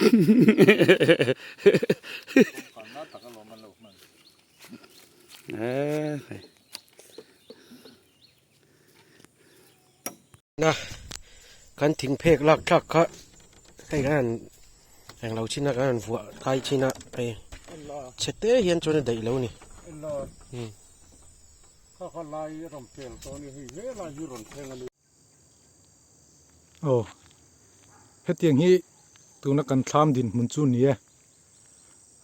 Na kan thing phek lak thlak kha hei kan han englo chin a kan han vuah kai chin a hei chhe te hian chuan a daih lo a ni. Aw hetiang hi tuna kan thlam dinhmun chu ni e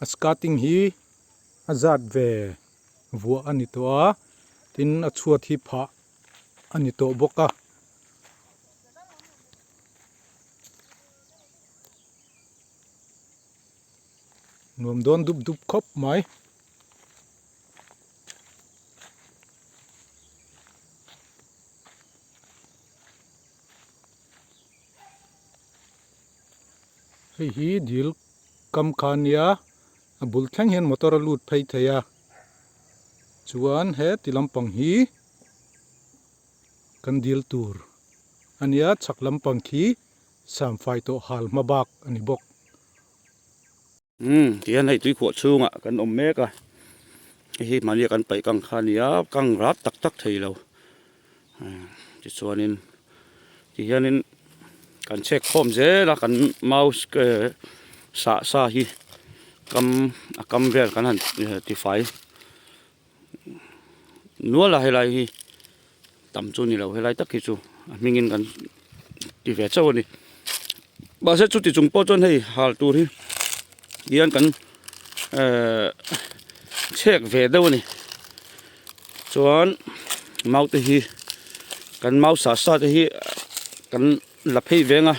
a skirting hi a zat ve vuah a ni tawh a tin a chhuat hi phah a ni tawh bawk a. Nuam dawn dup dup khawp mai. Hei hi dil kam kha a nia a bul thleng hian motor a lut phei thei a chuan he ti lampang hi kan dil tur a nia chhak lampang khi samfai tawh hal hma bak a ni bawk. Umm tihian hei tuikhuah chhungah kan awm mek a hei hi mahni a kan paih kang kha a nia kang rat tak tak thei lo tichuanin tihianin kan chhek khawm zel a kan mouse sah sa hi kam a kam vel kan han tifai nual a helai hi tam chu ni lo helai tak hi chu a hmingin kan ti ve chauh a ni mahse chuti chung pawh chuan hei hal tur hi hian kan ehh chhek ve deuh a ni chuan mau te hi kan mau sah sa te hi kan la phei veng a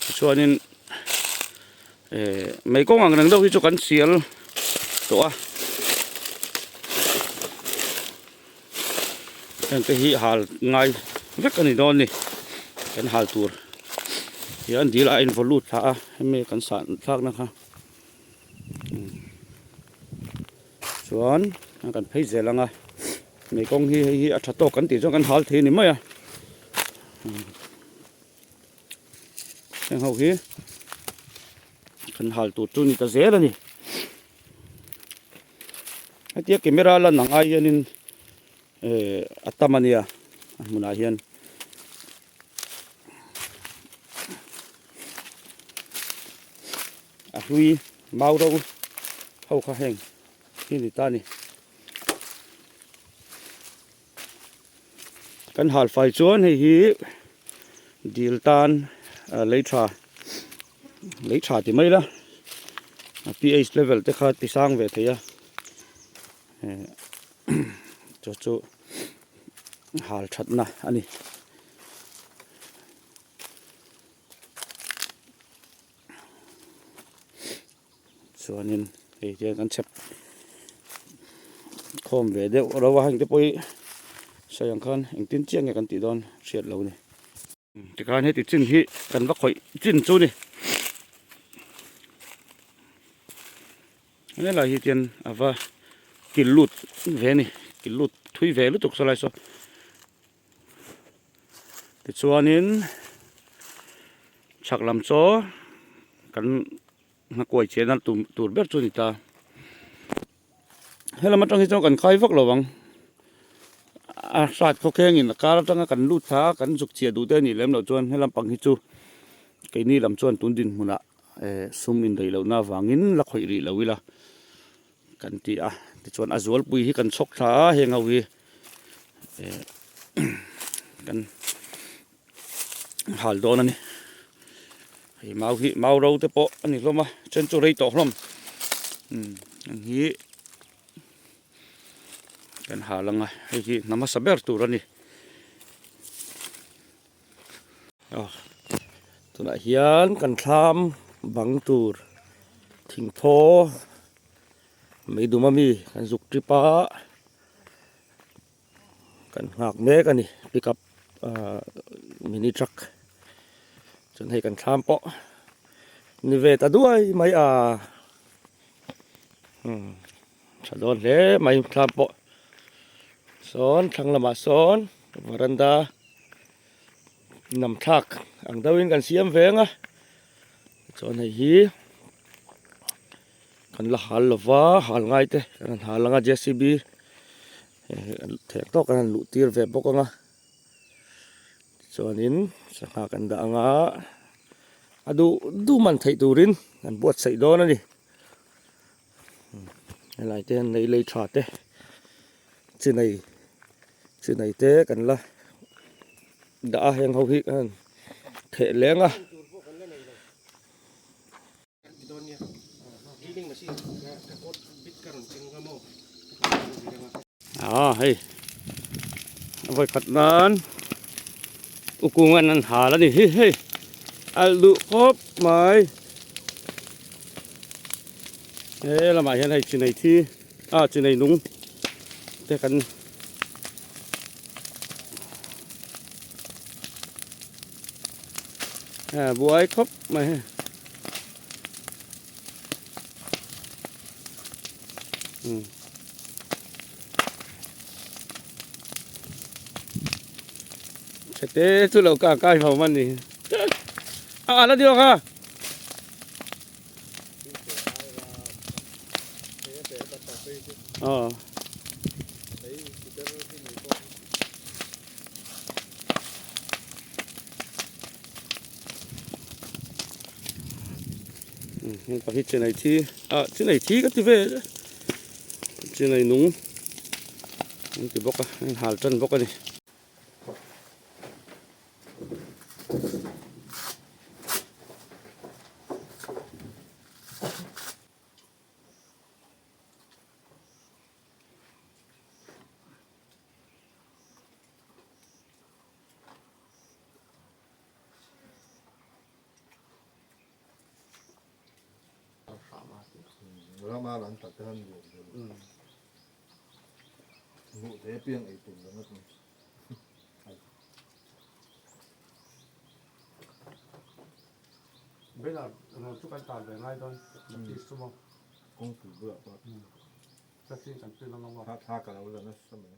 tichuanin ehh mei kawng ang reng deuh hi chu kan sial tawh a heng te hi hal ngai vek a ni dawn a ni kan hal tur hian dil a invaw lut thla a hemi kan sah thlak na kha chuan kan phei zel ang a mei kawng hi hei hi a tha tawk kan tih chuan kan hal thei a ni mai a. Heng ho hi kan hal tur chu ni ta zel a ni hetia camera lan ang ai hianin eh a tam a nia a hmunah hian a hlui mau ro ho kha heng hi ni ta a ni. Kan hal fai chuan hei hi dil tan lei tha lei tha ti mai la a ph level te kha ti sang ve thei a chu chu hal that na a ni. Chuanin hei hian kan chhep khawm ve deuh ro a heng te pawh hi sawi ang khan engtin chiah nge kan tih dawn hriat lo a ni. Tikhan heti chin hi kan va khawih chin chu a ni. Helai hi chuan a va kil lut ve a ni kil lut thui ve lutuk saw lai saw. Tichuanin chhak lam chaw kan hnakuai chhiatna tur ber chu a ni ta. Helam atang hi chuan kan khai vak lo ang. A hrat khawkhengin a kar atanga kan lut thla a kan zuk chhiah duh te a nih lem loh chuan helam pang hi chu keini lam chuan tun dinhmunah eh sum indaih lohna avangin la khawih rih lo ila kan ti a. Tichuan a zualpui hi kan chhawk thla a heng ho hi eh kan. hal dawn a ni hei mau hi mau ro te pawh a ni hlawm a then chu rei tawh hlawm umm heng hi kan hal ang a hei hi hna hmasa ber tur a ni aw tunah hian kan thlam bang tur thingthaw mai dum ami kan zuk trip a. Kan nghak mek a ni pickup ahh mini truck chuan hei kan thlam pawh ni ve ta duai mai a umm tha dawn hle mai thlam pawh sawn thlang lamah sawn varanda nam thlak ang deuhin kan siam veng a. Chuan hei hi kan la hal lova hal ngai te kan han hal anga JCB theh tawk kan han luh tir ve bawk anga chuanin sangha kan dah anga a duh duh man theih turin kan buatsaih dawn a ni helai te hian lei lei tha te chinai chinai te kan la dah a heng ho hi kan han theh leng a. A hei vawi khat nan ukung an an hal a ni hi hei alh duh khawp mai he lamah hian hei chinei thi a chinei nung te kan buai khawp mai hei. Chete chu lo ka kai ho man ni. A la dio kha. Ờ. Heng pa hi chenai thi ah chenai thi ka ti ve chenai nung an ti bawk a an hal tan bawk a ni. Rama lan tak te han nuam deuh hmuh te piang ei tur ringawt ni. Bela rawn chu kan tan ve ngai dawn notice chu maw. Kawngpui bulah pawh. Thla kan pin ang a maw. Thla ka lo la nasa mai.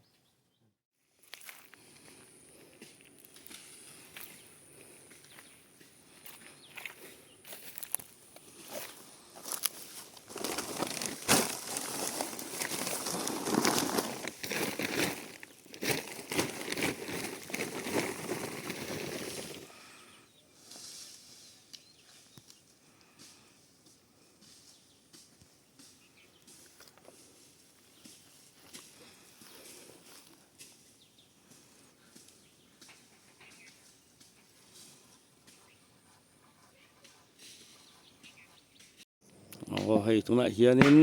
Aw hei tunah hianin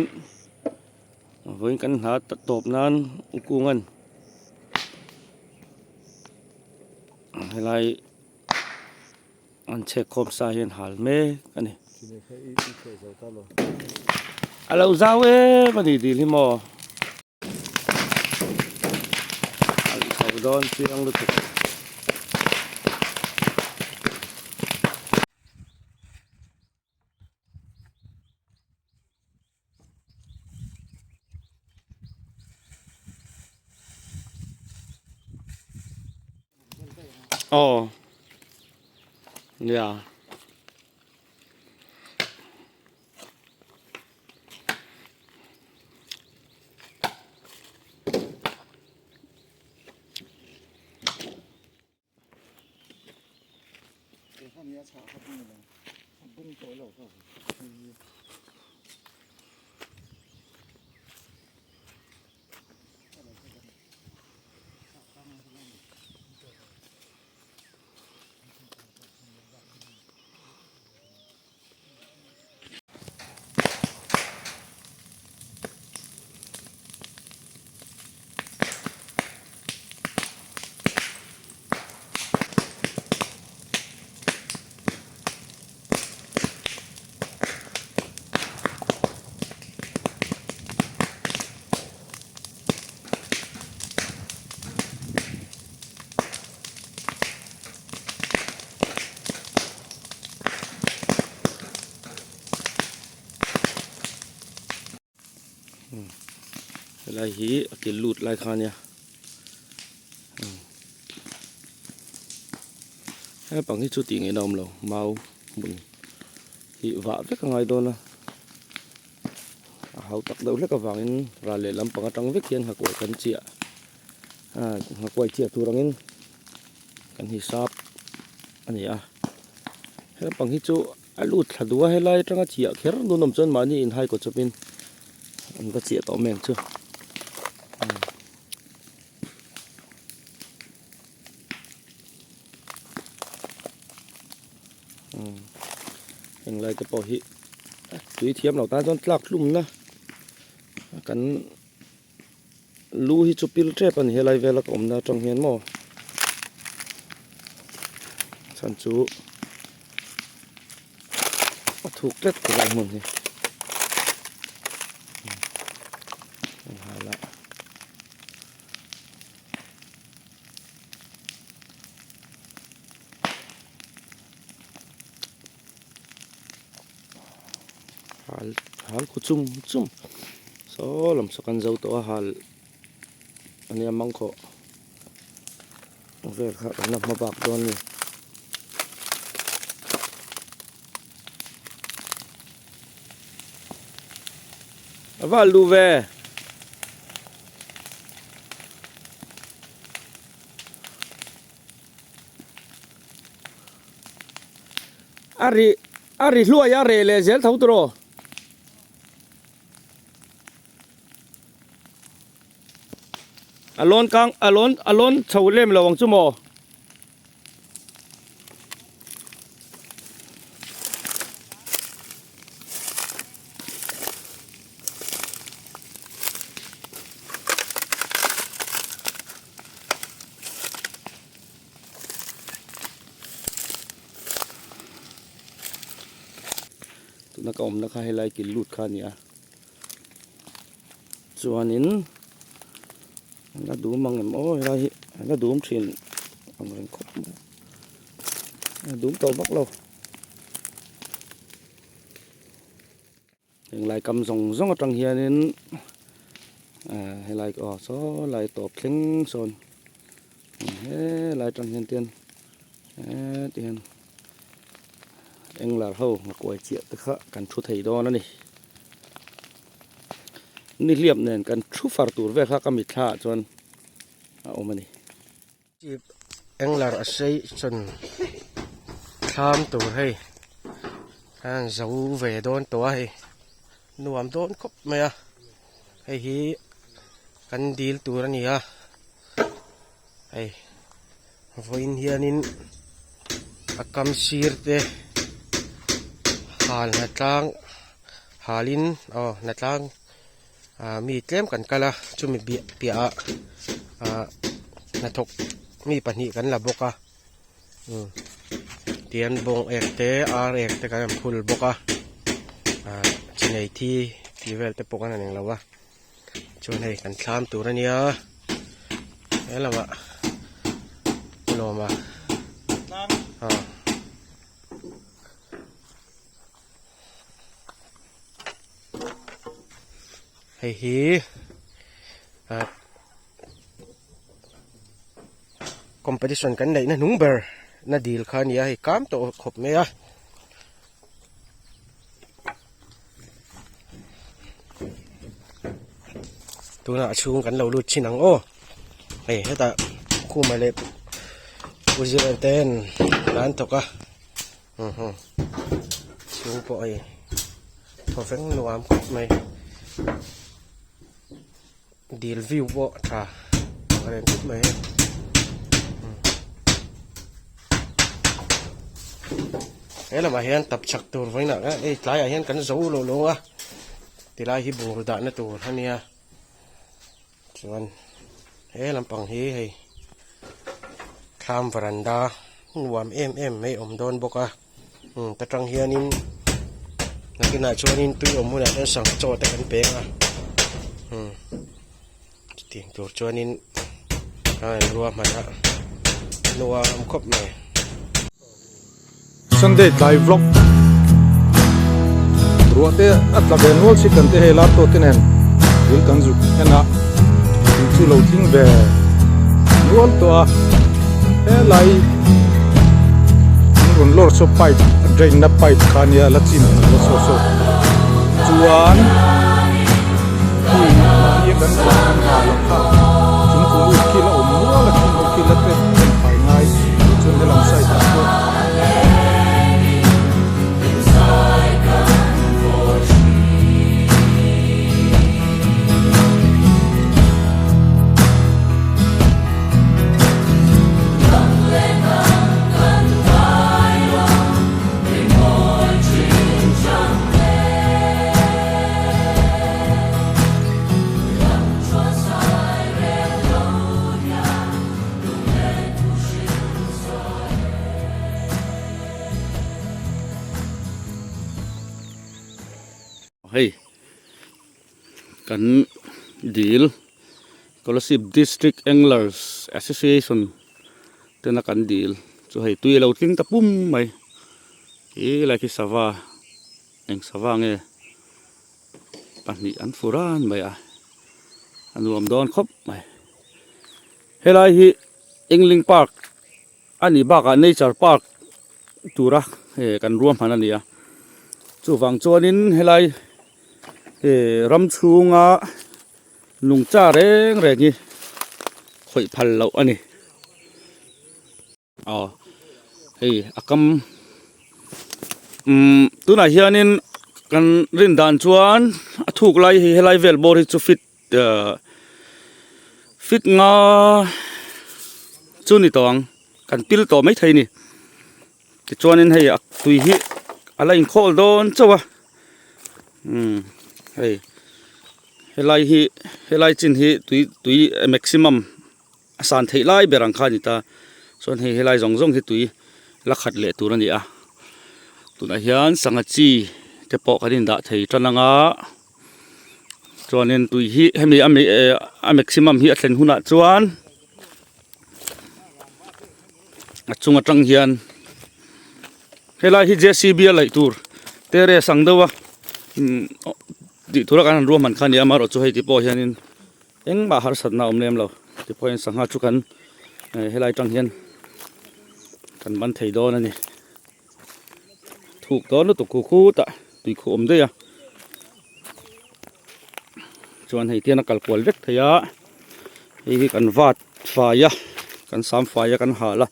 vawiin kan hna tawp nan u kungan helai an chhek khawm sa hian hal mek a ni. A lo zau em a ni dil hi maw. A chho dawn chiang lutuk. Aw nia. Helai hi a kil lut lai kha ania he pang hi chu tih ngaihna awm lo mau hmun. Hi vah vek a ngai dawn a, a hau tak deuh hlek avangin ral leh lampang atang vek hian nghakuai kan chiah ah nghakuai chiah tur angin kan hisap a ni a, he lampang hi chu a lut thla duh a helai atanga chiah kher dawn awm chuan mahni inhai kaw chawpin an va chiah tawh mai ang chu. Heng lai te pawh hi tui thiam lo tan chuan tlak hlumna kan lu hi chu pil tep a ni helai vela ka awmna atang hian maw chhan chu a thuk tlat helai hmun hi. Hal hal khu chum chum saw lam saw kan zo tawh a hal ania mangkhawh vel kha kan la hma bak dawn a ni. A val duh ve. A ri a ri hluai a reh leh zel tho tawh. A lawn kang a lawn a lawn chho lem lo ang chu maw. Tuna ka awmna kha helai kil lut kha a ni a chuanin la dum ang em aw helai hi la dum thin ang reng khawp mai a dum tawh vak lo. Heng lai kam zawng zawng atang hianin ah helai aw saw lai tawp thleng sawn helai atang hian tian heti hian englar ho nghakuai chiah te kha kan thu thei dawn a ni. Nihliap nen kan thu far tur vel kha ka mitthla ah chuan a awm a ni. Englar a sei chuan thlam tur hei a zo ve dawn tawh a hei nuam dawn khawp mai a hei hi kan dil tur a ni a hei vawiin hianin a kam sir te hal hnatlang halin aw hnatlang. ah mi tlem kan kal a chumi piah piahah ah hnathawk mi pahnih kan la bawk a umm tihian bawng ek te ar ek te kan han phul bawk a ah chi nei thi tih vel te pawh kan han englo a chuan hei kan thlam tur a nia he lamah pu lawma ah. Hei hi ah competition kan neihna hnung ber na dil kha a ni a hei kam tawh khawp mai a. Tunah a chhung kan lo lut chin ang aw hei hetah khuma leh pu zira ten an thawk a. Chhung pawh hei thawveng nuam khawp mai dil view pawh tha a reng khawp mai hei he lamah hian tap chak tur vawiinah hei tlaiah hian kan zo lo lo a tilai hi bungraw dahna tur a nia chuan he lampang hi hei thlam varanda nuam em em mai awm dawn bawk a umm ta tang hianin nakinah chuanin tui awm hunah chuan sangha chaw te kan peng a umm chutiang tur chuanin a ruahman a nuam khawp mai. Sunday tlai vlog ruah te a tla ve nual si kan te hei lar tawh te nen thil kan zuk en a thil chu lo tling ve nual tawh a helai rawn lawr saw pipe a drain na pipe kha ania la chim ang lo saw saw chuan khi mahni a kan ruah kan hal ang kha thingkung ut khi la awm nual a thing ho khi la tet then fai ngai chuan helam side ah pawh. Hei kan dil Kolasib District Anglers Association tena kan dil chu hei tui a lo tling ta pum mai khi lai khi sava eng sava nge pahnih an fu ran mai a a nuam dawn khawp mai helai hi Engling Park A nih bakah nature park tura kan ruahman a ni a, chuvang chuanin helai ram chhunga nungcha reng reng hi khawih phal loh a ni. Aw hei a kam umm tunah hianin kan rin dan chuan a thuk lai hi helai vel bawr hi chu fit Fit nga chu ni tawh ang kan pil tawh maithei a ni tichuanin hei a tui hi a la inkhawl dawn chauh a umm hei helai hi helai chin hi tui tui maximum a san theih lai ber ang kha a ni ta chuan hei helai zawng zawng hi tui la khat leh tur a ni a tunah hian sangha chi te pawh kan indah thei tan ang a. Chuanin tui hi hemi a a maximum hi a thlen hunah chuan a chung atang hian helai hi J C B a laih tur terrace ang deuh a umm tih tura kan han ruahman kha a ni a amaherawhchu hei ti pawh hianin engmah harsatna a awm lem lo tipawhin sangha chu kan helai atang hian kan ban thei dawn a ni. Thuk dawn lutuk khu khutah tui khuh awm daih a chuan hei tian a kal kual vek thei a hei hi kan vat fai a kan sam fai a kan hal a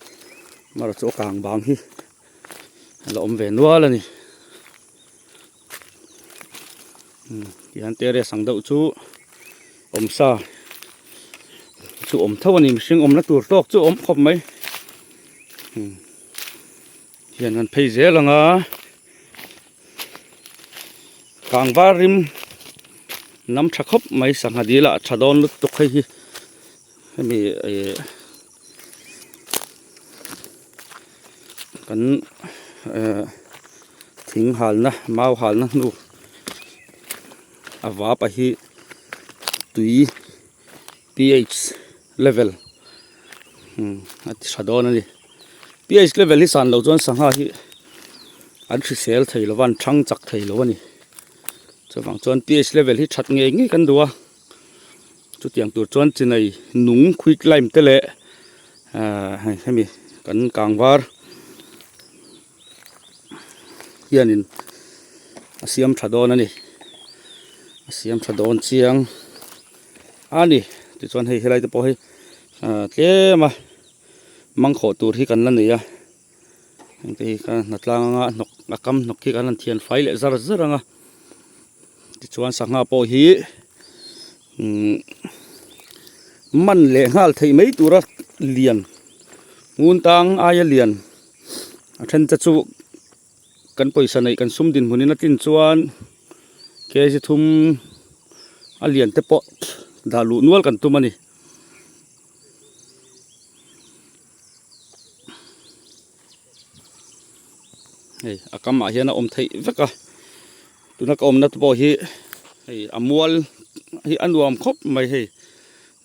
amaherawh chu a kang bang hi a la awm ve nual a ni tihian terrace ang deuh chu awm sa chu awm tho a ni mihring awmna tur tawk chu awm khawp mai. Hian an phei zel ang a kangvar rim nam tha khawp mai sangha dil ah a tha dawn lutuk hei hi hemi eh kan eh thing halna mau halna hnu a vap a hi tui ph level a ti tha dawn a ni ph level hi san loh chuan sangha hi an hrisel thei lo va an thang chak thei lo a ni chuvang chuan ph level hi that ngei ngei kan duh a chutiang tur chuan chinai nung quick lime te leh ahh hei hemi kan kang var hianin a siam tha dawn a ni a siam tha dawn chiang. A ni tichuan hei helai te pawh hi ah tlem a mangkhawh tur hi kan la nei a heng te hi ka hnatlang anga hnawk a kam hnawk khi kan han thian fai leh zar zar ang a tichuan sangha pawh hi umm man leh nghal theih mai tura lian ngun tang aia lian a then te chu. Kan pawisa neih kan sum dinhmunin a tlin chuan kg thum a lian te pawh dah luh nual kan tum a ni. Hei a kamah hian a awm theih vek a tuna ka awmna te pawh hi hei a mual hi a nuam khawp mai hei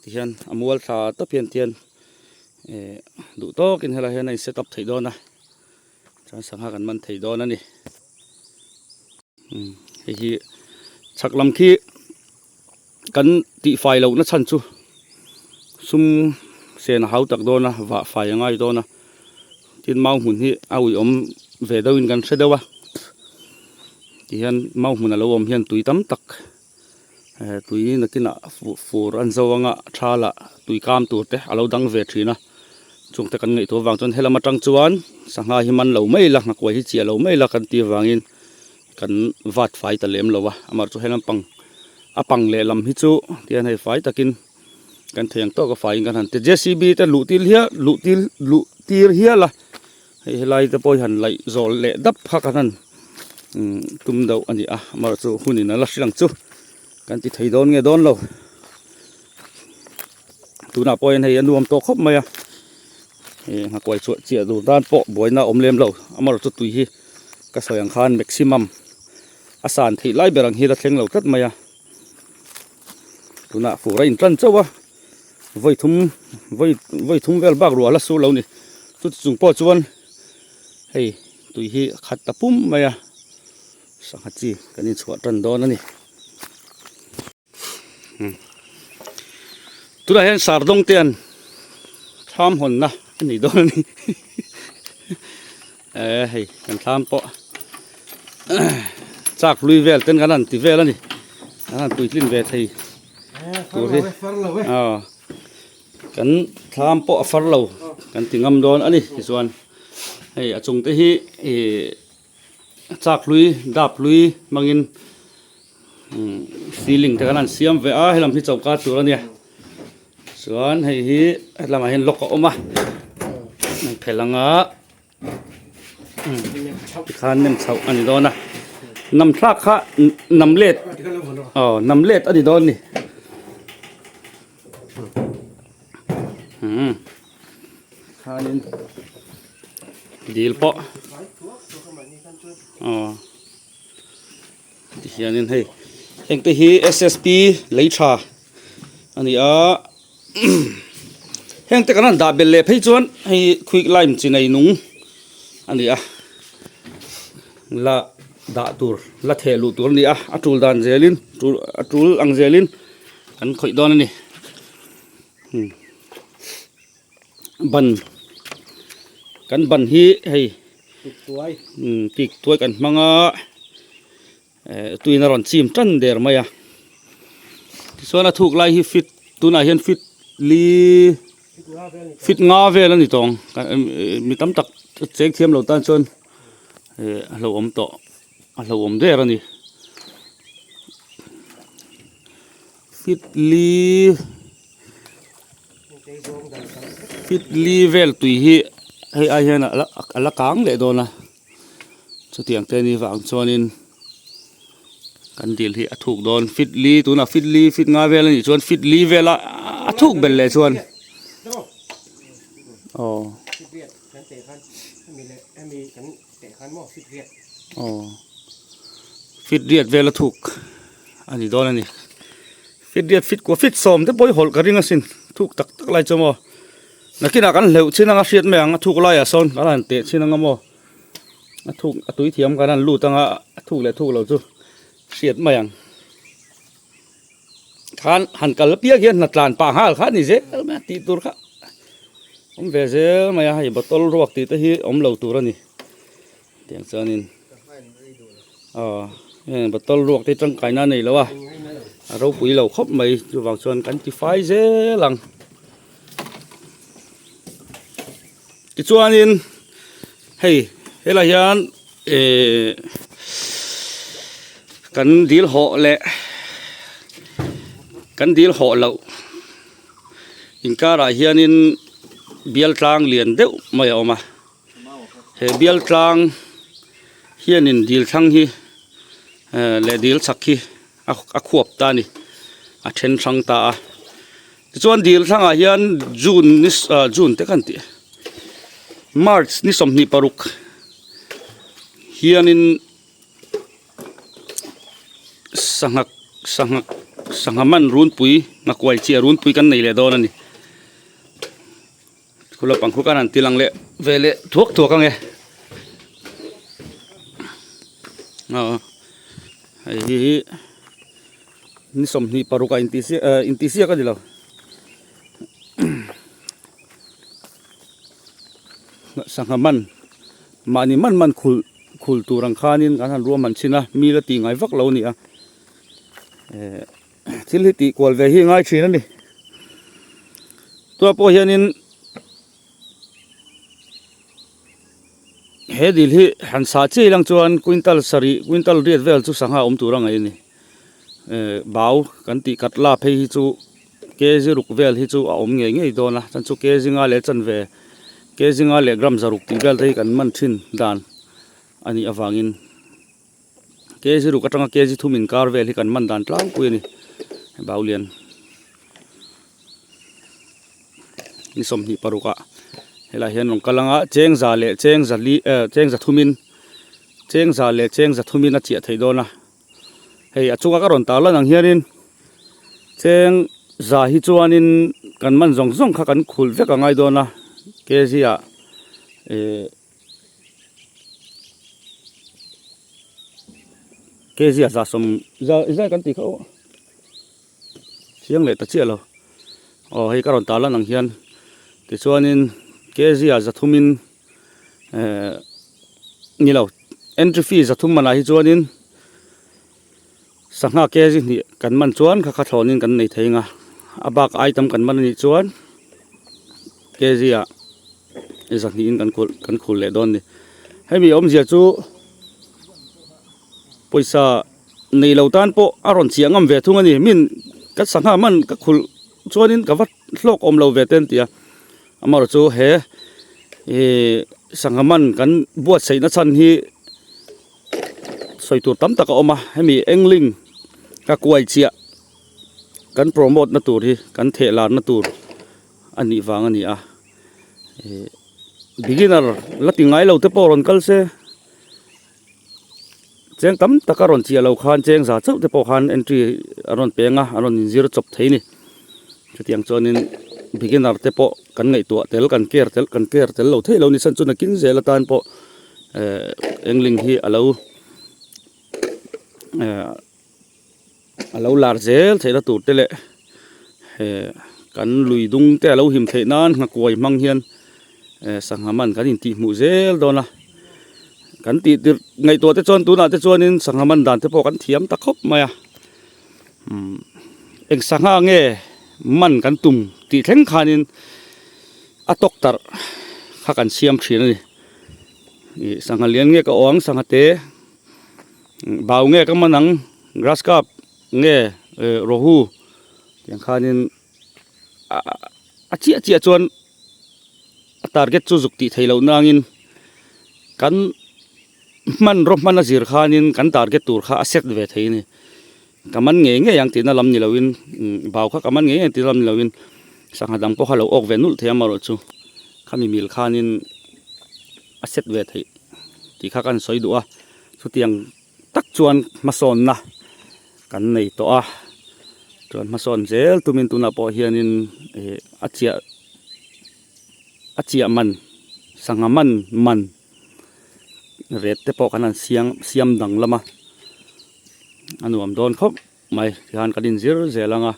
tihian a mual thla tawp hian tihian eh duh tawkin helai hian a in set up theih dawn a. Chuan sangha kan man thei dawn a ni. Hei hi chhak lam khi kan tih fai lohna chhan chu sum sen a hau tak dawn a vah fai a ngai dawn a. Tin mau hmun hi a uiawm ve deuhin kan hre deuh a tihian mau hmun a lo awm hian tui tam tak eh tui nakinah fur an zo anga thala tui kam tur te a lo dang ve thin a chung te kan ngaihtuah avang chuan helam atang chuan sangha hi man lo mai ila nghakuai hi chiah lo mai ila kan tih avangin kan vat fai ta lem lo a amaherawhchu chu helam pang a pang lehlam hi chu tihian hei fai takin. Kan thei ang tawk a faiin kan han ti JCB te luh tir hial luh tir luh tir hial a hei helai te pawh hi han laih zawl leh dap kha kan han umm tum deuh a ni a amaherawhchu hun in a la hrilh ang chu kan ti thei dawn nge dawn lo tunah pawh hian hei a nuam tawh khawp mai a ih nghakuai chhuah chiah tur tan pawh buaina a awm lem lo amaherawhchu tui hi ka sawi ang khan maximum a san theih lai ber ang hi la thleng lo tlat mai a. Tunah fur a intlan chauh a, vawi thum vawi vawi thum vel bak ruah la sur lo ni. Chuti chung pawh chuan hei tui hi a khat ta pum mai a, sangha chi kan inchhuah tan dawn a ni. Tunah hian sardawng te an thlam hawnna a ni dawn a ni. Eh hei kan thlam pawh chak hlui vel ten kan han ti vel a ni kan han puitlin ve thei tur hi aw kan thlam pawh a far lo kan ti ngam dawn a ni tichuan hei a chung te hi ih chak hlui dap hlui hmangin ceiling te kan han siam ve a helam hi choka tur a nia. Chuan hei hi helamah hian lock a awm a phelh anga tikhan nem chhoh a ni dawn a nam thlak kha nam let aw nam let a ni dawn a ni umm khanin dil pawh aw tihianin hei hengte hi S_S_P lei tha. A ni a heng te kan han dah belh leh phei chuan hei quick lime chi nei nung a ni a la dah tur la theh luh tur a ni a a tul dan zelin tul a tul ang zelin kan khawih dawn a ni ban kan ban hi hei tik tuai kan hmang a. Eh tuin a rawn chim tan der mai a tichuan a thuk lai hi fit tunah hian fit li fit nga vel a ni tawng mi tam tak cheng thiam lo tan chuan eh a hlauhawm tawh a hlauhawm der a ni fit li fit li vel tui hi hei ai hian a la kang leh dawn a. Chutiang te ni vang chuanin kan dil hi a thuk dawn fit li tunah fit li fit nga vel a nih chuan fit li vela a thuk belh leh chuan aw aw fit riat vel a thuk a ni dawn a ni fit riat fit kua fit sawm te pawh hi hawlh ka ring asin thuk tak tak lai chu maw. Nakinah kan hleuh chin anga hriat mai ang a thuk laiah sawn kan han teh chin anga maw a thuk a tui thiam kan han lut anga a thuk leh thuk lo chu hriat mai ang khan han kal apiang hian hna tlan pah nghal kha a ni zel mai a tih tur kha awm ve zel mai a hei bottle ruak tih te hi awm lo tur a ni tiang chuanin aw heng bottle ruak te tangkaina a nei lo a a ropui lo khawp mai chuvang chuan kan ti fai zel ang. Tichuanin hei helai hian ehh kan dil hawh leh kan dil hawh loh inkarah hianin bial tlang lian deuh mai a awm a he bial tlang hianin dil thlang hi ehh leh dil chhak hi a khuap ta a ni a then hrang ta a tichuan dil thlangah hian june ni ah june te khan tih march ni 26 hianin sangha sangha sangha man runpui nghakuai chiah runpui kan nei leh dawn a ni khu lampang khu khan an ti lang leh ve leh thuak thuak ang e aw hei hi ni 26 a intihsiak eh intihsiak a ni lo. Sangha man mahni man man khulh khulh tur ang khanin kan han ruahman chhin a mi la tih ngai vak lo a ni a eh thil hi tih kual ve hi a ngai thin a ni tunah pawh hianin he dil hi han sah chiah ilang chuan quintal sarih quintal riat vel chu sangha awm tur a ngaih a ni eh bau kan tih katla phei hi chu. Kg ruk vel hi chu a awm ngei ngei dawn a chuan chu kg nga leh chanve kg nga leh gram zaruk tih vel te hi kan man thin dan a nih avangin kg ruk atanga kg thum inkar vel hi kan man dan tlangpui a ni Baulian ni 25 ah helaiah hian rawn kal anga cheng za leh cheng za li eh cheng za thumin cheng za leh cheng za thumin a chiah theih dawn a. Hei a chunga ka rawn tar lan ang hianin cheng za hi chuanin kan man zawng zawng kha kan khulh vek a ngai dawn a kg ah eh kg ah za sawm za zai kan tih kha aw chiang leh ta chiah lo aw hei ka rawn tar lan ang hian tichuanin kg ah za thumin eh ni lo entry fee zathum manah hi chuanin sangha kg hnih kan man chuan kha kha thlawnin kan nei thei ang a a bak item kan man anih chuan kg ah zahnihin kan khulh kan khul leh dawn a ni hemi awmzia chu pawisa nei lo tan pawh a rawn chiah ngam ve thung a ni min ka sangha man ka khulh chuanin ka va hlawk awm lo ve te an ti a. Amaherawh chu he ihh sangha man kan buatsaihna chhan hi sawi tur tam tak a awm a hemi engling ka kuai chiah kan promote na tur hi kan theh lar na tur a nih vang a ni a ihh beginner la ti ngai lo te pawh rawn kal se. Cheng tam tak a rawn chiah lo khan cheng za chauh te pawh khan entry a rawn peng a a rawn inzir chawp thei a ni chutiang chuanin beginner te pawh kan ngaihtuah tel kan care tel kan care tel lo theih lo ni chhan chu nakin zel atan pawh eh engling hi a lo eh. A lo lar zel theihna tur te leh eh kan lui dung te a lo him theih nan nghakuai hmang hian eh sangha man kan intih hmuh zel dawn a kan tih tirh ngaihtuah te chuan tunah te chuanin sangha man dan te pawh kan thiam ta khawp mai a umm eng sangha nge man kan tum tih thleng khanin a tawk tarh kha kan siam thin a ni ih sangha lian nge ka awh ang sangha te. Bau nge ka man ang grass carp nge rohu tiang khanin a chiah chiah chuan a target chu zuk tih theih loh nangin kan hmanraw hman a zir khanin kan target tur kha a set ve thei a ni ka man ngei ngei ang tihna lam ni loin bau kha ka man ngei ngei ang tihna lam ni loin sangha dang pawh kha lo awk ve nulh thei amaherawh chu khami mil khanin. A set ve theih tih kha kan sawi duh a chutiang tak chuan hmasawnna kan nei tawh a chuan hmasawn zel tumin tunah pawh hianin ih a chiah a chiah man sangha man man ret te pawh kan han siam siam danglam a a nuam dawn khawp mai tihian kan inzir zel ang a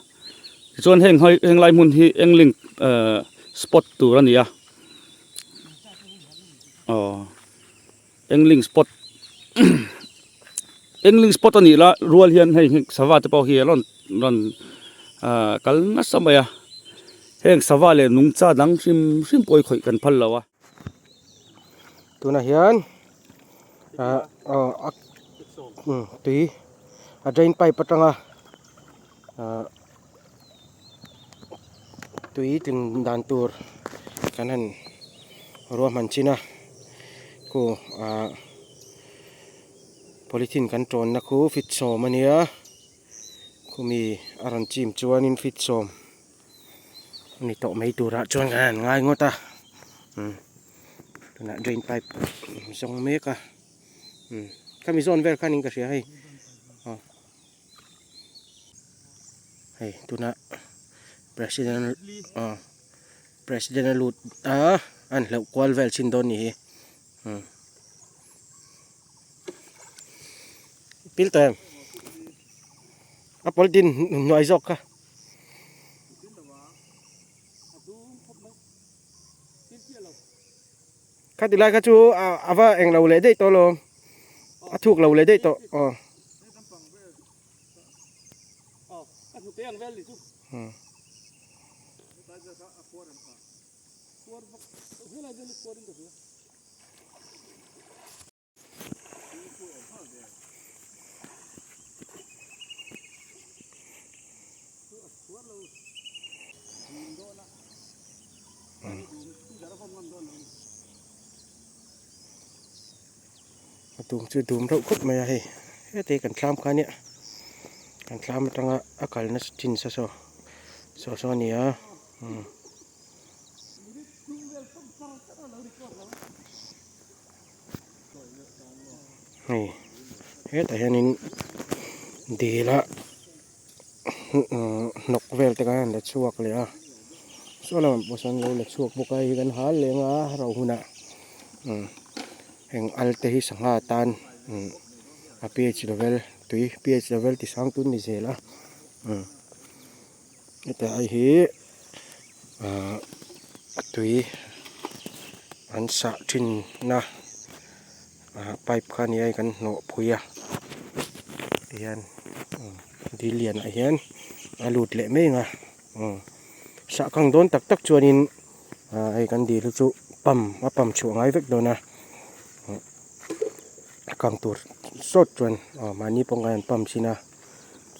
tichuan heng hai heng lai hmun hi engling ehh spot tur a ni a aw engling spot engling spot a nih lah rual hian hei hi sava te pawh hi a rawn rawn ahh kal nasa mai a heng sava leh nungcha dang hrim hrim pawh hi khawih kan phal lo a. Tunah hian ah aw a tui a drain pipe atanga ah tui tlin dan tur kan han ruahman chin a khu ah polythene kan tawnna khu feet sawm a nia khumi a rawn chim chuanin feet sawm. Ni tawh mai turah chuan kan han ngai ngawt a umm tunah drain pipe zawng mek a umm khami zawn vel khanin ka hria hei aw hei tunah president aw president a lut a an hleuh kual vel chhin dawn ni hi umm pil tawh em a polythene hnuai zawk kha. Khati lai kha chu a va eng lo leh daih tawh alawm. A thuk lo leh daih tawh aw. A dum chu dum reuh khawp mai a hei heti kan thlam kha nia kan thlam atanga a kalna chin sa saw saw saw a ni a umm. Hei hetah hianin dil a hnawk vel te khan an la chhuak leh a saw lamah pawh sawn lo la chhuak bawk a hei kan hal leng a ro hunah heng al te hi sangha tan a ph level tui ph level ti sang tun ni zel a heta hei hi ahh a tui an sah thin na ah pipe kha a ni a hei kan hnawh phui a tihian dil lian ah hian a lut leh mai ang a sah kang dawn tak tak chuanin ah hei kan dil hi chu pump a pump chhuah ngai vek dawn a a kang tur sawt chuan aw mahni pawh khan an pump thin a.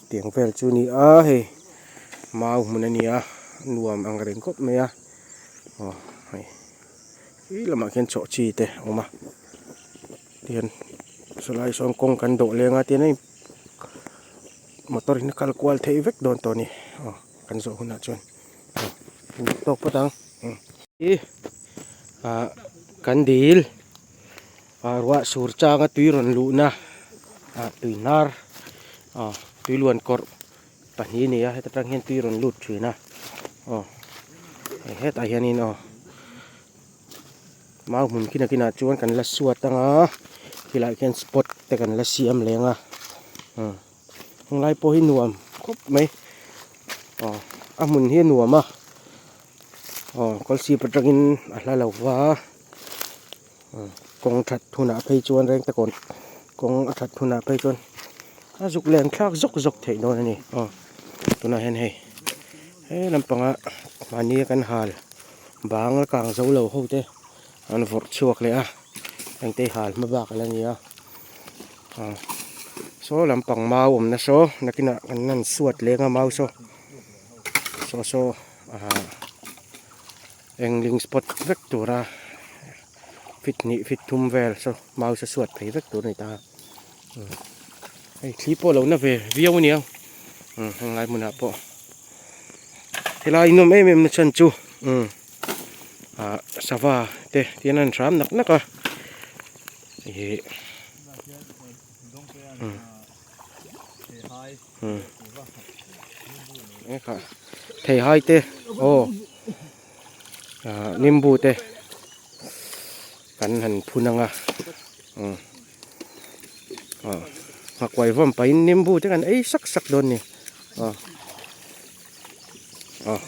Tiang vel chu ni a hei mau hmun a ni a nuam ang reng khawp mai a aw hei khi lamah khian chawh chi te a awm a tihian sawlai sawn kawng kan dawh leng a tihian hei motor in a kal kual theih vek dawn tawh a ni aw kan zawh hunah chuan aw tawk phawt ang ih ah kan dil. Ah ruah sur changa tui rawn luhna ah tui hnar ah tui luan kawrh pahnih a ni a heta tang hian tui rawn lut thin a aw hei hetah hianin aw mau hmun khin a kinah chuan kan la suat ang a khilaiah khian spot te kan la siam leng a umm helai pawh hi nuam khawp mai aw a hmun hi a nuam a aw kawlsip atangin a hla lo va. Kawng that hunah phei chuan reng te kawn kawng a that hunah phei chuan a zuk len thlak zawk zawk theih dawn a ni aw tunah hian hei he lampanga mahni a kan hal bang a kang zo lo ho te an vawrh chhuak leh a hengte hi hal hma bak ala ni a aw saw lampang mau awmna saw nakinah kan han suat leng a mau saw saw saw ah. Engling spot vek tura fit hnih fit thum vel saw mau sa suat phei vek tur a ni ta hei thli pawh a lo na ve viau a niang heng lai hmunah pawh helai nawm em em na chhan chu ah sava te tian an hram nak nak a ih Theihai te aw ah nimbu te kan han phun ang a aw nghakuai vawm pahin nimbu te kan ei sak sak dawn a ni aw aw.